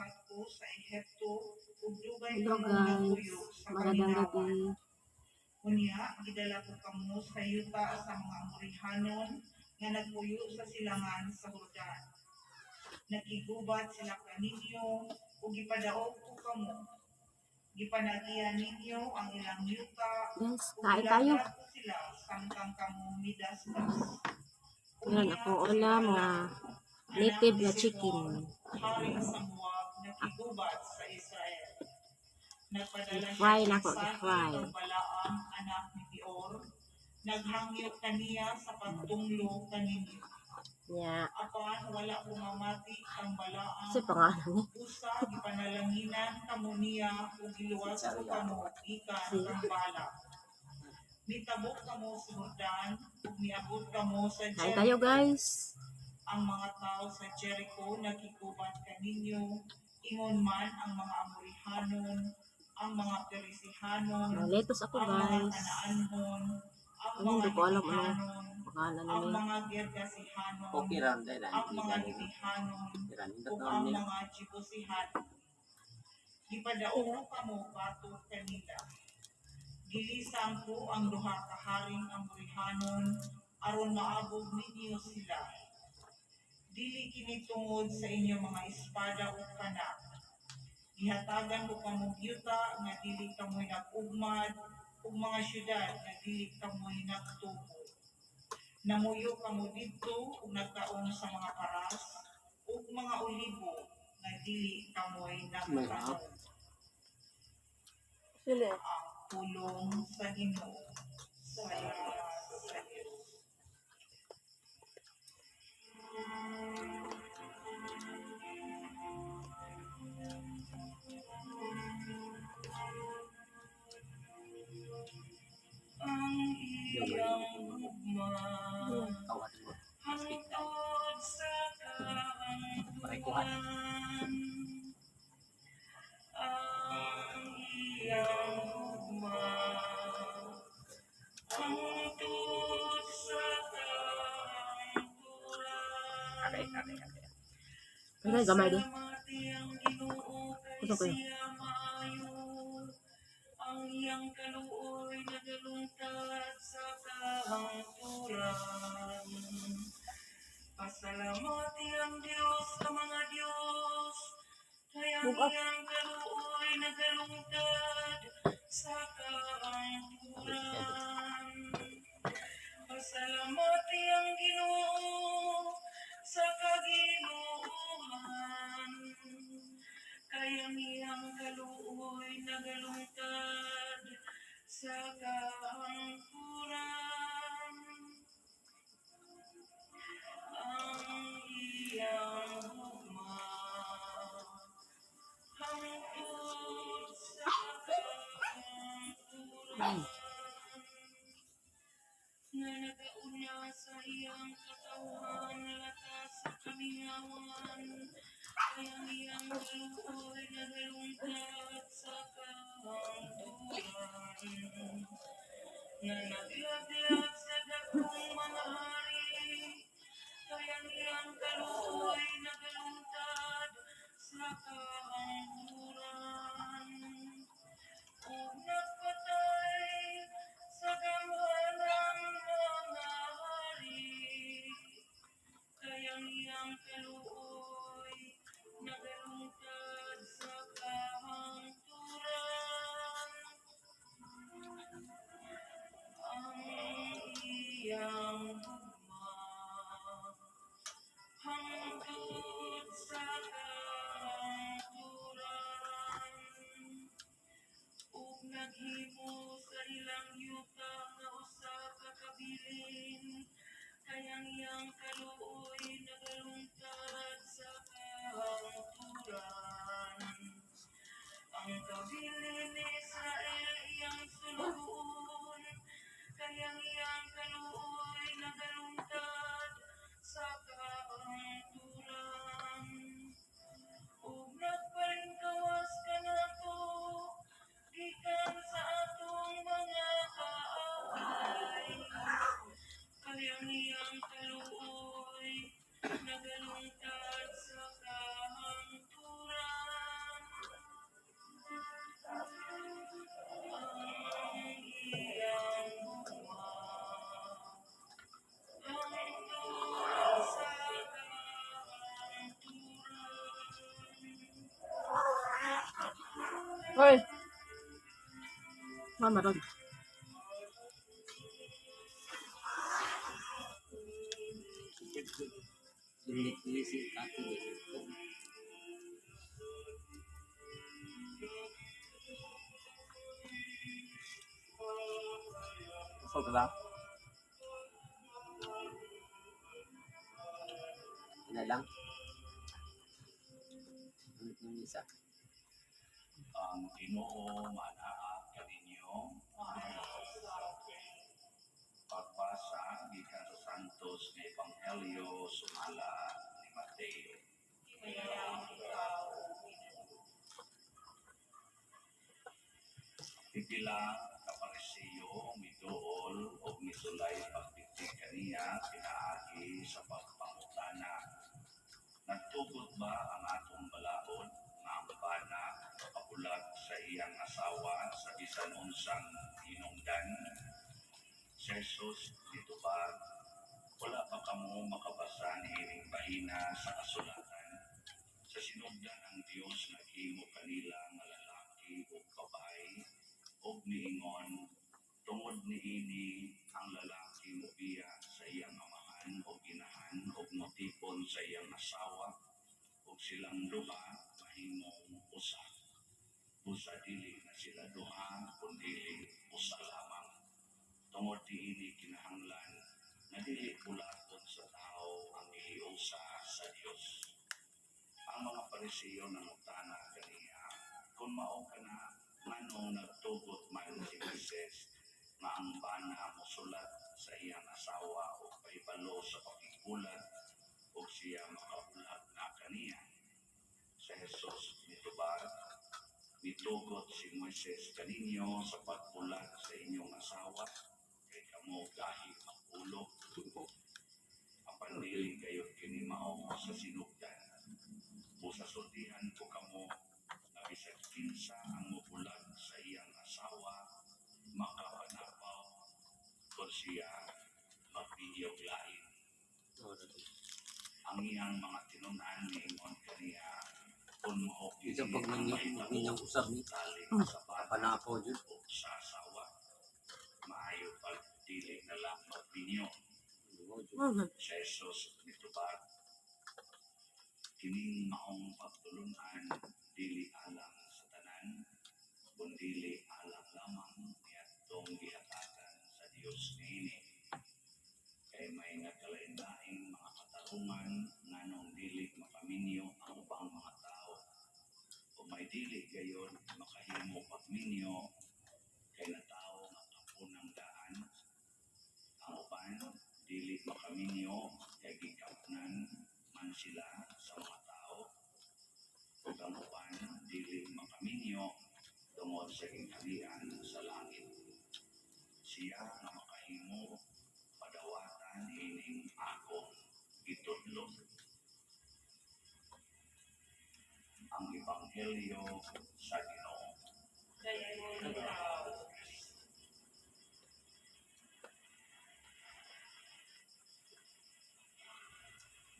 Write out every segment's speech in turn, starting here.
Gipasaksat ko sa Ehipto ug dugay Hello kamong guys, nagpuyo sa magandang kamingawan. Gabi. Unya gidala ko kamo sa yuta sa mga Amorihanon nga nagpuyo sa silangan sa Jordan. Nakigubat sila kaninyo ug gipadaog ko kamo. Gipanagian ninyo ang ilang yuta Guys, ug kain tayo. gilaglag ko sila samtang kamo midasdas. Yan, Unya akong si ulam nga Balak, anak native ni nga Sipor, chicken. Hari sa Moab, nakigubat sa Israel. Nagpadala siya I-fry og na ko, mensahe i-fry. Kang Balaam, anak ni Beor, naghangyo kaniya sa pagtunglo kaninyo. Nya, Apan wala pumamati kang Balaam, kasi pangalan ni. Busa gipanalanginan kamo niya ug giluwas ko kamo gikan Si kang Balak. Mitabok kamo sa Jordan ug miabot kamo sa Kain tayo, Jericho. Guys. Ang mga tao sa Jericho nakigubat kaninyo, ingon man ang mga Amorihanon, ang mga Perisihanon, Nagletos ako, ang mga guys. Kanaanhon, ang Ano, mga hindi ko alam anong Hitihanon, pangalan ang nila. Mga Gergasihanon, Okay ra dahil ang hindi mga gani. Hivihanon, Iran ug ang ni mga Jebusihanon. Gipadaog ko kamo batok kanila. Gilisang ko ang duha ka haring Amorihanon aron maabog ninyo sila. Dili kini tungod sa inyong mga espada ug kana. Gihatagan ko kamog yuta nga dili kamoy nag-ugmad ug mga syudad nga dili kamoy nagtubo. Namuyo kamo didto ug nagkaon sa mga paras ug mga olibo nga dili kamoy May nagtanom. Sila. Ang pulong sa Ginoo. Salamat sa Dios. Ang iyang gugma Kawat mo. hangtod sa Parekuhan. kaangturan, ang iyang gugma hangtod sa kaangturan. Okay, okay, okay. Ano, gamay di? Pasalamati ang Ginoo kay Gusto ko yun. Siya maayo. Ang iyang kaluoy nagalungtad sa kahangturan. Pasalamati ang Dios sa mga Dios, kay ang Bukas. Iyang kaluoy nagalungtad sa kahangturan. Pasalamati ang Ginoo sa kaginoohan, kay ang iyang kaluoy nagalungtad sa kahangturan. Ang iyang gugma hangtod sa kahangturan, nga nagauna sa iyang katawhan latas sa kamingawan, kay ang iyang kaluoy nagalungtad sa kahangturan, nga naglaglag sa dakong mga hari, kay ang iyang kaluoy nagalungtad sa kahangturan, ug nagpatay sa gamhanang mga hari, kay ang iyang kaluoy nagalungtad sa kahangturan. Ang iyang gugma hangtod sa kahangturan, ug naghimo sa ilang yuta nga usa ka kabilin, kay ang iyang kaluoy nagalungtad sa kahangturan. Ang kabilin ni Israel iyang sulugoon, kay ang iyang kaluoy nagalungtad sa kahangturan, ug nagpalingkawas kanato gikan sa atong mga kaaway, kay ang iyang kaluoy nagalungtad sa kahangturan. Hoy! Mama ron. Limit si kati. Busog ba? Ano lang? Limit yung isa. Ang Ginoo manaa kaninyo. Pagbasa gikan sa Santos nga Ebanghelyo sumala ni Mateo. Pipila ka Parisiyo miduol og misulay pagdigdi kaniya pinaagi sa pagpangutana. Nagtugot ba ang atong balaod nga ang bana makabulag sa iyang asawa sa bisan unsang hinungdan? Si Jesus nitubag, "Wala pa kamo makabasa niining bahina sa kasulatan? Sa sinugdan ang Dios naghimo kanila nga lalaki ug babae, ug niingon, tungod niini ang lalaki mobiya sa iyang amahan ug inahan ug motipon sa iyang asawa, ug silang duha mahimong usa. Busa dili na sila duha, kundili usa lamang. Tungod niini kinahanglan nga dili bulagon sa tao ang gihiusa sa Dios." Ang mga Parisiyo nangutana kaniya, "Kung mao kana, nganong nagtugot man si Moises nga ang bana mosulat sa iyang asawa og pahibalo sa pakigbulag ug siya makabulag na kaniya?" Si Jesus nitubag, "Mitugot si Moises kaninyo sa pagbulag sa inyong asawa kay kamo gahi mag-ulo. Apan dili gayud kini mao sa sinugdan. Busa sultihan ko kamo nga bisag kinsa ang mobulag sa iyang asawa makapanapaw kon siya magbinyog lain." Ang iyang mga tinun-an niingon kaniya, "Kung mao kini Ito pag ang mahitabo magminyong usab ni tali sa bana panapaw jud. O sa asawa, maayo pag dili na lang magbinyo." Si Jesus nitubag, "Kining maong pagtulunan dili alang sa tanan, kundili alang lamang niadtong gihatagan sa Dios niini. Kay may nagkalain-laing mga katarungan nganong dili makaminyo ang ubang mga tao. O may dili gayod makahimo pagminyo kay natawo nga kapunang daan. Ang uban dili makaminyo kay gikapnan man sila sa mga tao. Ug ang uban dili makaminyo tungod sa gingharian sa langit. Siya nga makahimo padawatan ining akong gitudlo." Ang Ebanghelyo sa Ginoo. Dayon ikaw, Kristo.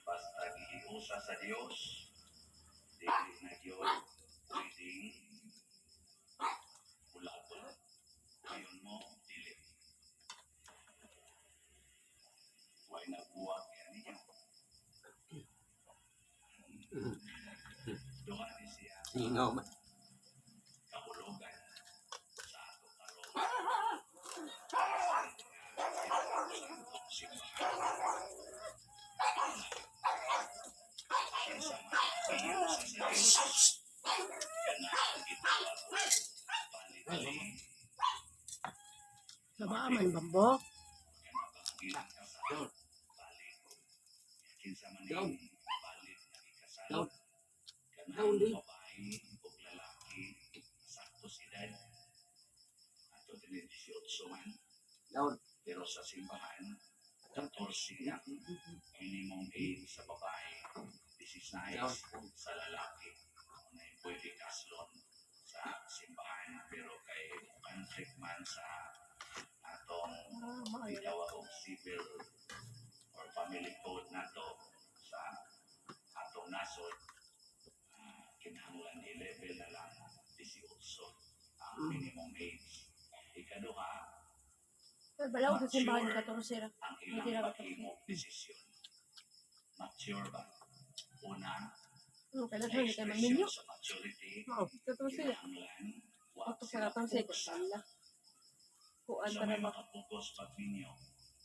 Basta gihiusa sa Dios, dili na gyud pwedeng bulagon. Ayon mo, dili. Way nagbuwag yan ninyo. Duha ni siya Singaw man. kahulugan sa ato karon simbahan. Kinsa man gihiusa sa Dios, kana ang gitawag og balik ni Sabaa man bambo. Kana ba ang ilang kasal Down. balik? Kinsa man Down. ning balik nga gikasal, Down. kanang Down din. babae ug lalaki sakto sa edad ato dinhi, 18 man, Down. pero sa simbahan 14 na minimum age sa babae, 16 Down. sa lalaki na pwede kaslon sa simbahan. Pero kay conflict man sa atong gitawag og civil or family code nato sa atong nasod, kinahanglan i-level na lang 18. lisod ang minimum age. Ikaduha, Pero balaw sa simbahan, 14 ra. ang Hindi ilang ra paghimog desisyon. Mature ba? Una, Ano, kailan hindi tayo magminyo? expression sa maturity, Oo, 14 ra. kinahanglan, wa Ato sa sila 14, pugsa. wala. Kuan Sa pa may na ba? makapugos pag minyo,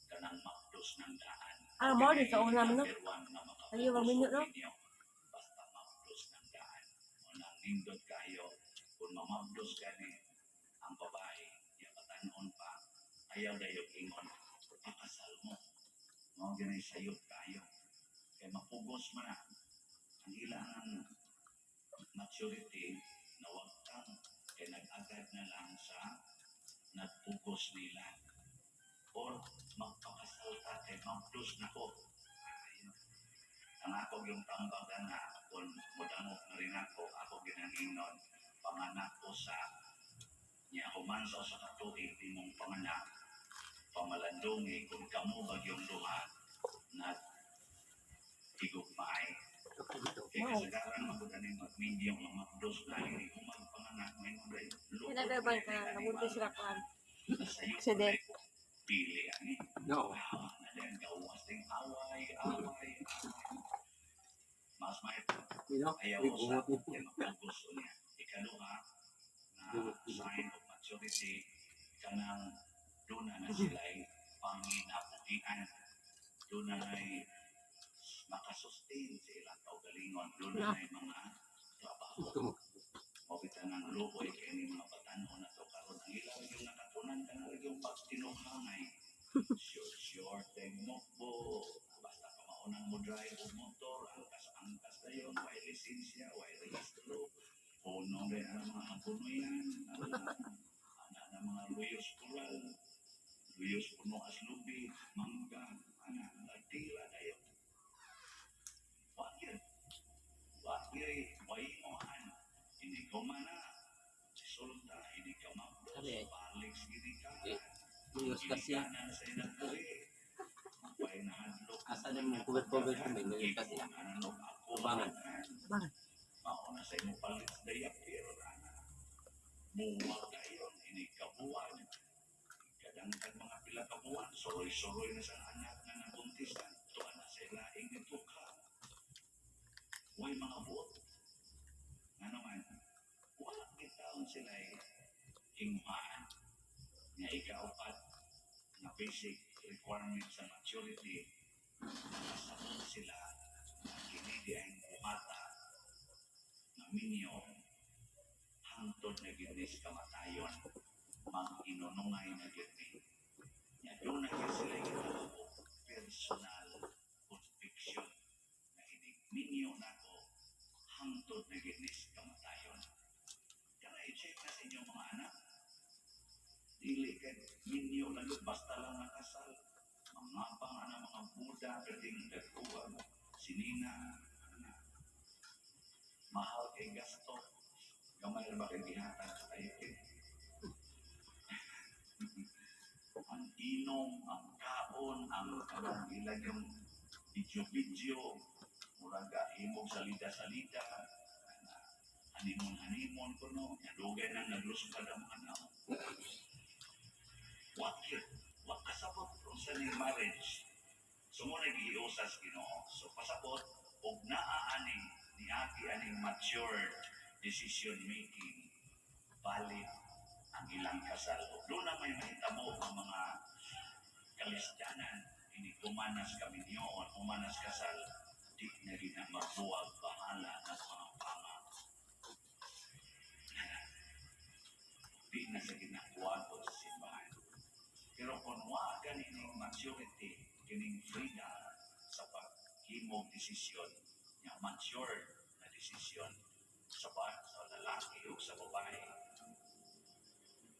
kanang mapdos ng daan. Ah, mao din sa una, no? Number one nga makapugos Ayaw, magminyo, og no? minyo, basta mapdos ng daan. Unang nindot kayo, kung mamabdos gani ang babae, ya batanon pa, ayaw dayog ingon, pakasal mo. Mao gani sayop kayo. Kay mapugos man na. Ang ilang maturity na wag kang kay nag-agad na lang sa nagpugos nila or magpakasal ta kay mabdos na ko. Ayun. Ang ako yung tambag na kung mudangop na rin ako, ako ginanginon, panganak ko sa niya human sa usa ka tuig imong panganak, pamalandungi kung kamo bagyong duha nag higugmaay. Dito. Kaya kasagaran ako ganing magminyo nga mabdos na ini human panganak may lukod Kinagaban ka, nabuntis sila kuan. Sayo Aksidente. pili ani. No. Awa na din gawas ding away, away, away. Mas may You know? ayaw Big sa ungot niya. kay mapugos niya. Ikaduha na sign of maturity, kanang doon na sila'y panginabuhian. Doon na na'y makasustain sa ilang kaugalingon. Doon na na'y mga trabaho. O kita ng luoy kay ni mga batanon na to karon ang ilang yung nakatunan ka na yung pagtinuhangay. Short short day mokbo, basta kamaunang mo drive o motor, angkas angkas dayon, way lisensya, way rehistro, puno rin ang mga habunoyan, ang ana na mga luyos kural, luyos puno as lubi, mangga, ana, nagtila dayon. Wa yun. Wa yun, way mo an. Hindi ko man na, resulta, hindi ka mabdos, Sabi eh. balik sige ka. Eh, Luyos kasi. Ginikanan sa inabuhi. Way nahadlok. Asa na mo cover-cover kami, luyos kasi. Ipunan ako. Abangan. Abangan. Mauna sa imo palit sa dayapir. Ana. Buwag kayon, ini kabuwan. Kadangkag mga pila kabuwan, suroy-suroy na sa anak na nabuntisan. Tuan na sila, ingituka. Way mga buot. Ano man, wala gitaon sila eh. Hingmaan. Nga ikaapat na basic requirement sa maturity, nakasabot sila na kini di ang buhata na minyo hangtod na gyud ni sa kamatayon, mag-inunungay na gyud ni. Nya doon na gyud sila gitawag og personal conviction na inig minyo nako hangtod na gyud ni sa kamatayon. Kaya i-check na sa inyong mga anak, dili kay minyo na gyud basta lang nakasal. Mga pang ana mga Buda pwedeng dagkuan sinina ana. Mahal kay gasto, gamay ra ba kay gihatag sa tayo kay ang inom, ang kaon, ang kanang ilang yung video-video, murag himog salida-salida, ana, honeymoon-honeymoon kuno, dugay nang naglusad ang mga tao. What yun? What kasabot kung sa ning marriage? So mo nag-iusas Ginoo. So pasabot, og naa ani niagi aning matured decision making, valid ang ilang kasal. Ug doon na may mahitabo ang mga kalisdanan ini humanas kaminyoon, humanas kasal, di na rin ang magbuwag, bahala na sa mga pama. Di na sa ginakuha sa simbahan. Pero kung wa ganining maturity, kining freedom sa paghimog desisyon, nga matured na desisyon sa lalaki o sa babae,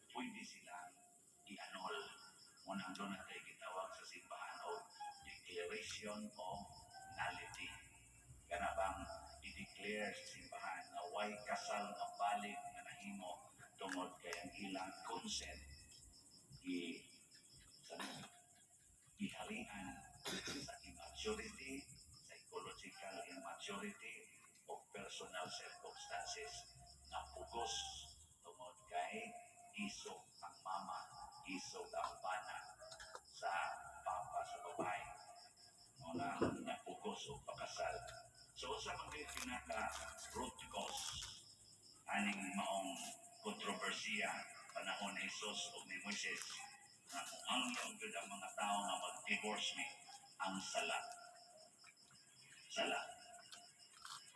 pwede silang i-annul. Unang doon na tayo gitawag sa simbahan o declaration of nullity. Kana bang i-declare sa simbahan na way kasal nga valid nga nahimo tungod kay ang ilang consent i sa giharian sa immaturity, psychological immaturity o personal circumstances na pugos tungod pag-divorce o pakasal. So sa mga pinaka root cause aning maong kontrobersiya panahon ni Jesus o ni Moises na kung ang gyud ang mga tao nga mag-divorce ni ang sala. Sala.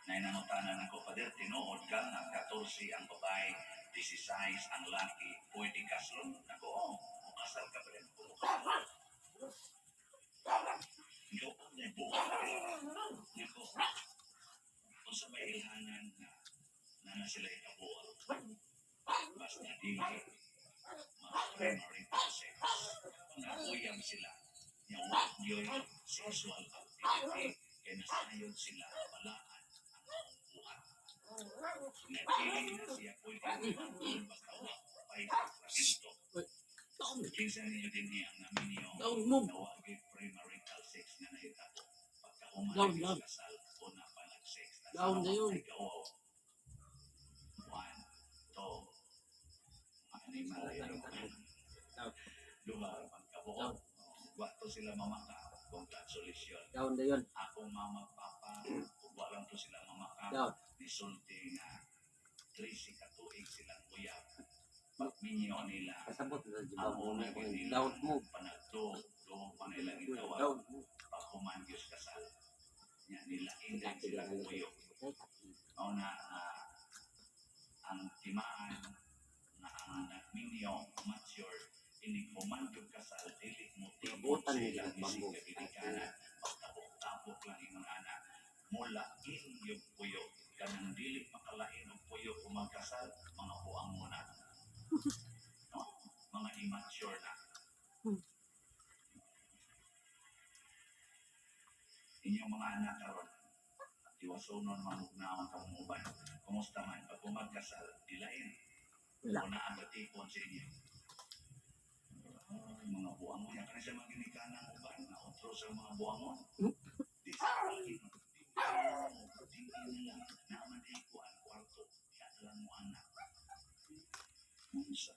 Nay nangutana nako, "Pader, tinuod ka nga 14 ang babae, 16 ang laki, pwede kaslon?" Nako, "Oh, kasal ka pa rin. Kung kasal." Ikaw pa na buhat. Nako, kung sa may ilhanan na na na sila ikabuhat. Basta dili mag-premarital sex. Naguyam sila. Nya wa yo'y sexual activity. Kaya nasayod sila balaan ang maong buhat. Nga dili na siya pwede basta wa pa'y sakramento. Down. Kinsa ninyo din niya ang naminyo Down move. na wa gyud premarital sex nga nahitabo. Pagkahuman Down, ng down. kasal o na pa nag-sex. Down na yun. Ay kawaw. One, two, mga animal yun. Down. Duha ra man kabuok. Down. Wa to sila mamaka. Congratulations. Down na yun. Akong mama, papa, ug wa lang to sila mamaka. Down. Nisulti nga 13 ka tuig silang uyab. Pagminyo nila, Kasabot na di ba ang mo una gyud nila down move. panagto, do pa nila gitawag Down move. paghuman gyud kasal. Nya nila inday sila kuyo. Mao na ang timaan nga ang nagminyo mature inig human gyud kasal dili mo tibok Abutan sa nila ilang ang bamboo. isig kaginikanan, magtabok-tabok lang ingon ana, mulain yung puyo. Kanang dili makalain og puyo kung magkasal, mga buang muna, no? Mga immature na. Inyong mga anak karon, tiwasonon, mamugnaon kang uban, kumusta man pag magkasal, dilain Wala. o naa ba tipon sa inyo? Ay, mga buang mo yan kanang sa mga ginikanan uban na otro sa mga buangon. Di sa di di nila naman di ko ang kwarto diya na lang mo anak. Unsa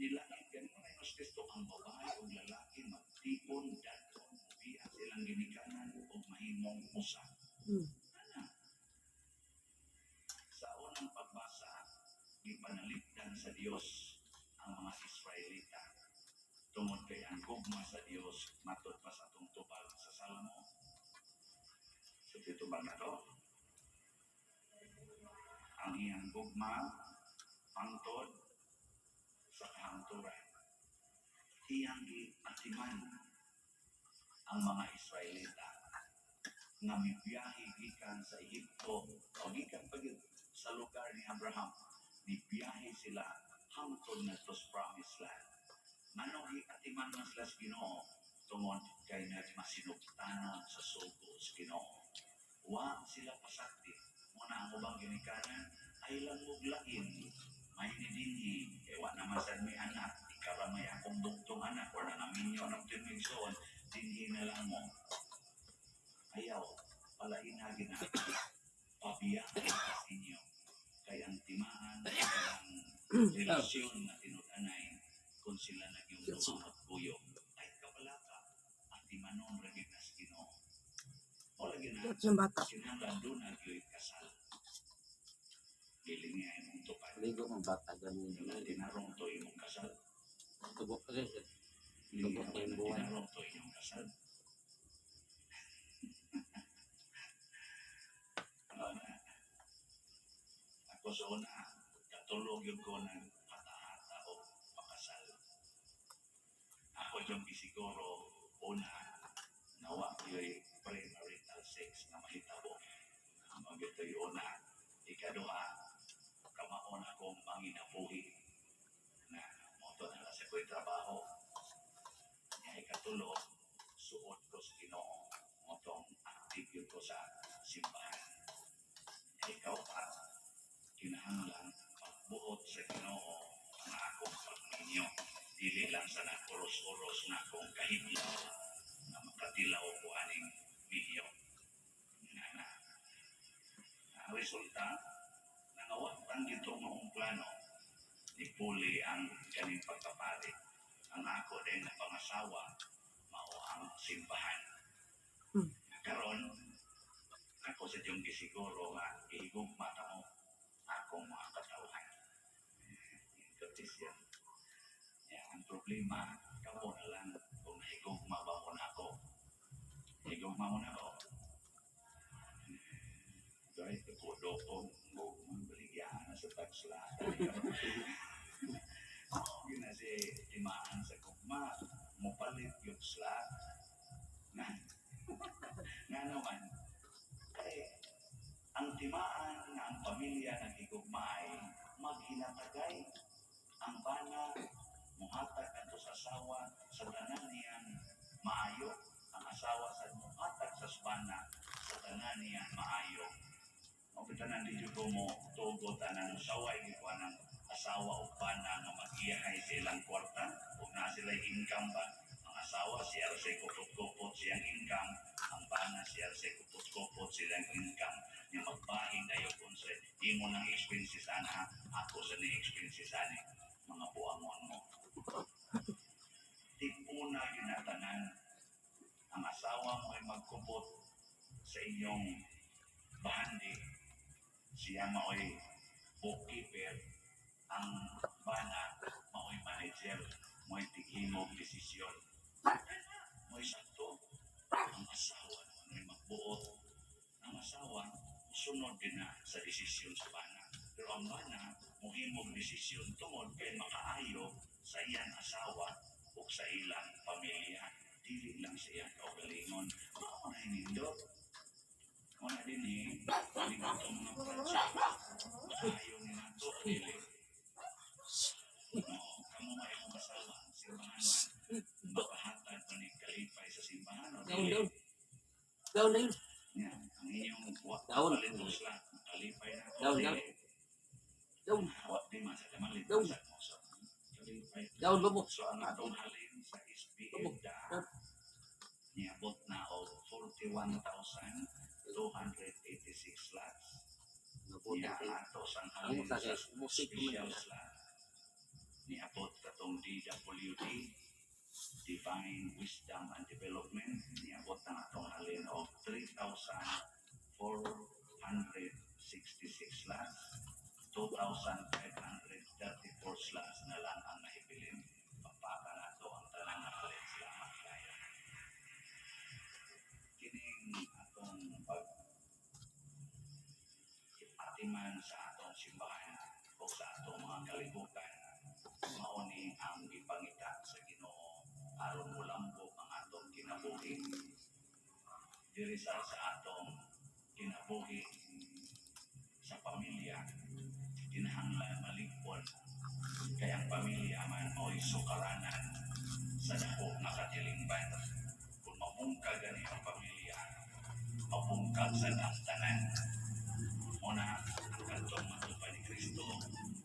nilain ganun na yung Kristo ang babae o lalaki magtipon dadon mubiya silang ginikanan o mahimong usa. Ana. Sa unang pagbasa, gipanalipdan sa Dios ang mga Israelita tungod kay ang gugma sa Dios matud pa sa atong tubag sa Salmo. Sa tubag na to, ang iyang gugma pangtod sa kahangturan. Iyang giatiman ang mga Israelita nga mibiyahe gikan sa Ehipto o gikan pa gyud sa lugar ni Abraham. Mibiyahe sila hangtod na sa promised land. Nganong giatiman man sila sa Ginoo? Tungod kay nagmasinugtanon sa sugo sa Ginoo. Wa sila pasakti. Muna ang ubang ginikanan ay lang muglain may ni dinhi kay wa naman sad may anak, ikaw ra may akong dugtong anak or nangaminyo ng timigsoon, dinhi na lang mo. Ayaw palaina gina pabiyaan sa inyo kay ang timaan ang relasyon na tinud-anay kung sila nagyong duha magpuyo ay kabalaka at timanon ra gyud na sa Ginoo o lagi na. Cute yung bata. Kinahanglan doon na gyud kasal, dili niya imong tupad. Ligo ang bata ganun. Nga tinarong to imong kasal. Tubo kasi. Dili Tubok na na yung buwan. tinarong to inyong kasal. Ano na? Ako sa una, katulog yun ko ng hata-hata o pakasal. Ako yung gisiguro, una, nawa yo'y premarital sex na mahitabo. Ang ito'y una. Ikaduha, kamaon akong manginabuhi na moto na lang sa ko'y trabaho. Nya ikatulo, suot ko sa Ginoo. Motong active yun ko sa simbahan. Nya ikaw pa, kinahanglan pagbuot sa Ginoo ang akong pagminyo. Dili lang sa nakuros-uros na akong kahiblaw na makatilaw ko aning minyo. Nga na. Ang resulta, nangawat dito maong plano, nipuli ang kaning pagkapari. Ang ako din na pangasawa, mao ang simbahan. Karon, Ako sa diyong gisiguro nga gihigugma ta mo akong mga katawhan. Nindot siya. Ya, ang problema, kamo na lang kung nahigugma ba mo na ako. Higugma mo na ako. Guys, kudo ko, gugma, baligyan na sa taxla. Yun na si timaan sa gugma, mupalit yung slot. Nga, nga naman, kay ang timaan nga ang pamilya nagigugma ay maghinatagay. Ang bana muhatag adto sa asawa sa tanan niyang maayo, ang asawa sa muhatag sa bana sa tanan niyang maayo. Mao tanan di jud ko mo tugot anang saway gyud ko anang asawa o bana nga magiyahay sa ilang kwarta ug naa sila income ba. Ang asawa siya sa kupot-kupot siyang income, ang bana siya sa kupot-kupot silang income nya magbahin dayo kung sa imo nang expenses ana, ako sa ni expenses ani, mga buangon mo. Tipuna ginatanan. Ang asawa mo ay magkupot sa inyong bahandi, siya maoy bookkeeper, ang bana maoy manager, maoy tighimog desisyon, maoy sakto. Ang asawa naman ay magbuot. Ang asawa sunod din na sa desisyon sa bana, pero ang bana mohimog desisyon tungod kay makaayo sa iyang asawa ug sa ilang pamilya, dili lang sa iyang kaugalingon. Mao na nindot. Mao na din eh nindot ang mga project. Maayo ni nato o dili? No, kamo may imong asawa, simbahan man, makahatag pa ni kalipay sa simbahan o Down, dili? Down. Down na yun. Yeah, ang inyong wa Down. palit og slot, kalipay na o Down, down. dili? Down. Wa di man sa kamalit Down. sa mo so kalipay. Down, babo. So ang atong halin sa SBF Babo. da Down. niabot na og 41,286 slots. Nabutan Niya kayo. ang ato sang Ang halin sa sa musik ko man. special slot. Niabot katong DWD, Divine Wisdom and Development, niabot na atong halin og 3,466 slots. 2,534 slots na lang ang nahibilin. Pagpaka nato ang tanang halin. Salamat kayo. Kining atong pag atiman sa atong simbahan o sa atong mga kalibutan, mao ni ang gipangita sa Ginoo aron molambo ang atong kinabuhi. Diri sa atong kinabuhi sa pamilya, kinahanglan maligpon kay ang pamilya man mao'y sukaranan sa dako nga katilingban. Kung mabungkag gani ang pamilya, mabungkag sa ang tanan. Una, ang kantong matupad ni Kristo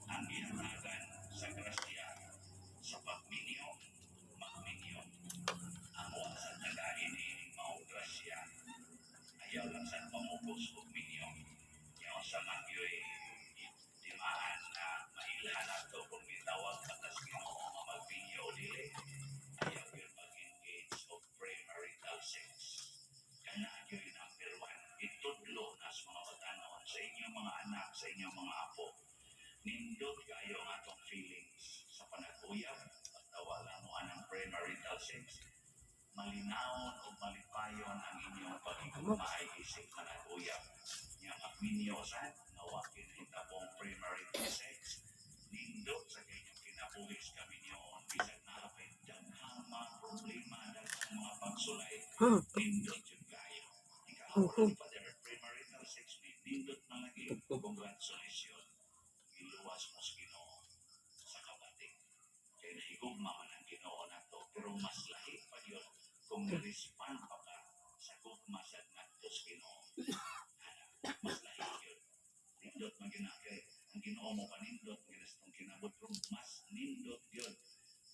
ang gihatagan sa grasya sa pagminyo, magminyo. Ang wa sa tagain ni mao grasya. Ayaw lang sa pamugos og minyo. Yaw sa nagyoy timaan na mailhan nato kung mitawag katas Ginoo nga magminyo o dili. Ayaw yun mag-engage og premarital sex. Kana yun number one. Itudlo na sa mga batanon, sa inyong mga anak, sa inyong mga apo. Nindot kayo ang atong feelings sa panag-uyab, basta wala mo anang premarital sex. Malinawon o malipayon ang inyong pagigugmaay isip panag-uyab. Nya magminyo sa nawa kinahitabong premarital sex. Nindot sa inyong kinabuhi sa kaminyoon, bisag naa pay daghang mga problema, daghang mga pagsulay, nindot yun kayo. Ikaw, Father, premarital sex ni nindot man lagi. Congratulations. Giluwas mo sa Ginoo sa kabati. Kay nahigugma man ang Ginoo nato, pero mas lahi pa yun kung ni-respond pa ka sa gugma sa ngadto sa Ginoo. Mas lahi yun. Nindot man gyud na kay ang Ginoo mo panindot gyud sa itong kinabot, pero mas nindot yun.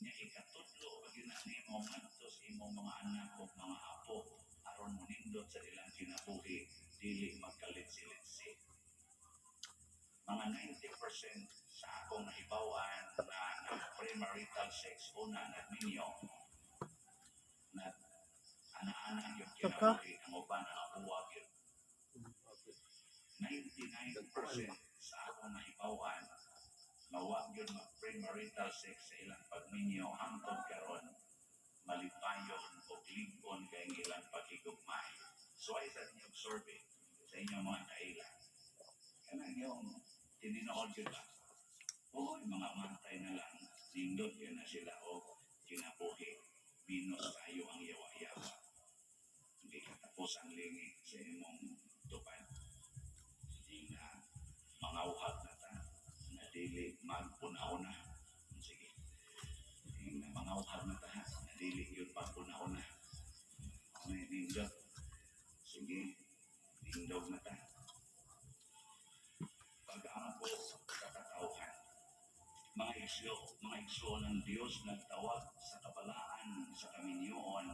Nya ikatudlo pa gyud na nimo ngadto sa imong mga anak o mga apo aron mo nindot sa ilang kinabuhi, dili magkalitsi-litsi. Mga 90% sa akong nahibaw-an na na premarital sex una nagminyo na ana-ana yung kinabuhi, ang uban ang abuwag yun. 99% sa akong nahibaw-an nga wa gyud mag premarital sex sa ilang pagminyo, hangtod karon malipayon o lig-on kay ang ilang pakigugmay. So ay sa inyong survey sa inyong mga kaila. Kanang yung tininood gyud ba? Oo, mga matay na lang, nindot yun na sila o kinabuhi, minus kayo ang yawa-yawa. Hindi katapos ang lingi sa imong tupad. Hindi na mga uhag na ta, na dili magpunaw na. Sige. Hindi na mga uhag na ta, na dili yun magpunaw na. Okay, nindot. Sige, nindog na ta. Pag-ampo sa katauhan, mga igso ng Dios nagtawag sa kabalaan sa kaminyoon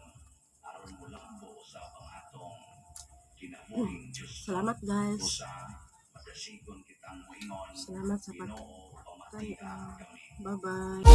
aron mulambo sa ang atong kinabuhing Diyos. Salamat, guys. Usa madasigon kitang moingon, Salamat sa pag Ginoo, pamatia kami. Bye-bye.